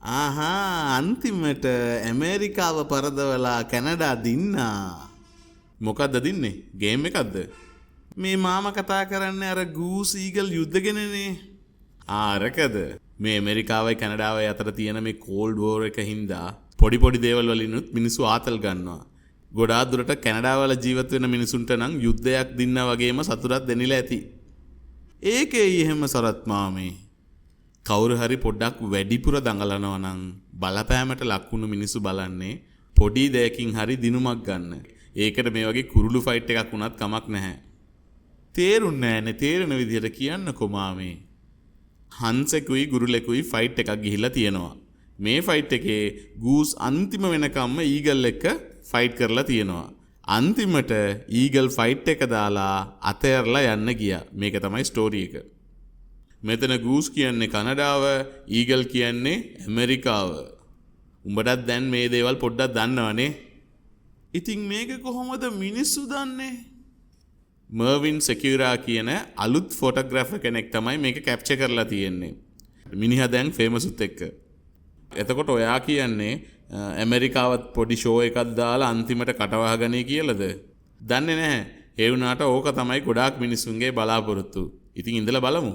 ආහා, අන්තිමට ඇමරිකාව පරදවලා කැනඩා දින්නා. මොකද්ද දින්නේ? ගේම් එකක්ද? මේ මාම කතා කරන්නේ අර ගූස් ඊගල් යුද්ධ ගැනනේ. ආ, අරකද? මේ ඇමරිකාවයි කැනඩාවයි අතර තියෙන මේ කෝල්ඩ් වෝර් එක හින්දා පොඩි පොඩි දේවල් වලිනුත් මිනිස්සු ආතල් ගන්නවා. ගොඩාක් දුරට කැනඩාවල ජීවත් වෙන මිනිසුන්ට නම් යුද්ධයක් දින්න වගේම සතුටක් දැනිලා ඇති. ඒකේ එහෙම සරත් මාමේ. කවුරු හරි පොඩ්ඩක් වැඩිපුර දඟලනවා නම් බලපෑමට ලක්වුණු මිනිස්සු බලන්නේ පොඩි දෙයකින් හරි දිනුමක් ගන්න. ඒකට මේ වගේ කුරුළු ෆයිට් එකක් වුණත් කමක් නැහැ. තේරුන්නේ නෑනේ, තේරෙන විදිහට කියන්නකෝ මාමේ. හංසෙකුයි ගුරුලෙකුයි ෆයිට් එකක් ගිහිල්ලා තියෙනවා. මේ ෆයිට් එකේ ගූස් අන්තිම වෙනකම්ම ඊගල් එක්ක ෆයිට් කරලා තියෙනවා. අන්තිමට ඊගල් ෆයිට් එක දාලා අතෑරලා යන්න ගියා. මේක තමයි ස්ටෝරි එක. මෙතන ගූස් කියන්නේ කනඩාව, ඊගල් කියන්නේ ඇමරිකාව. උඹටත් දැන් මේ දේවල් පොඩ්ඩක් දන්නවනේ. ඉතින් මේක කොහොමද මිනිස්සු දන්නේ? මර්වින් සෙකියුරා කියන අලුත් ෆොටෝග්‍රැෆර් කෙනෙක් තමයි මේක කැප්චර් කරලා තියෙන්නේ. මිනිහා දැන් ෆේමසුත් එක්ක. එතකොට ඔයා කියන්නේ ඇමරිකාවත් පොඩි ෂෝ එකක් දාලා අන්තිමට කටවහ ගනී කියලාද? දන්නේ නැහැ. ඒ වුණාට ඕක තමයි ගොඩාක් මිනිස්සුන්ගේ බලාපොරොත්තු. ඉතින් ඉඳලා බලමු.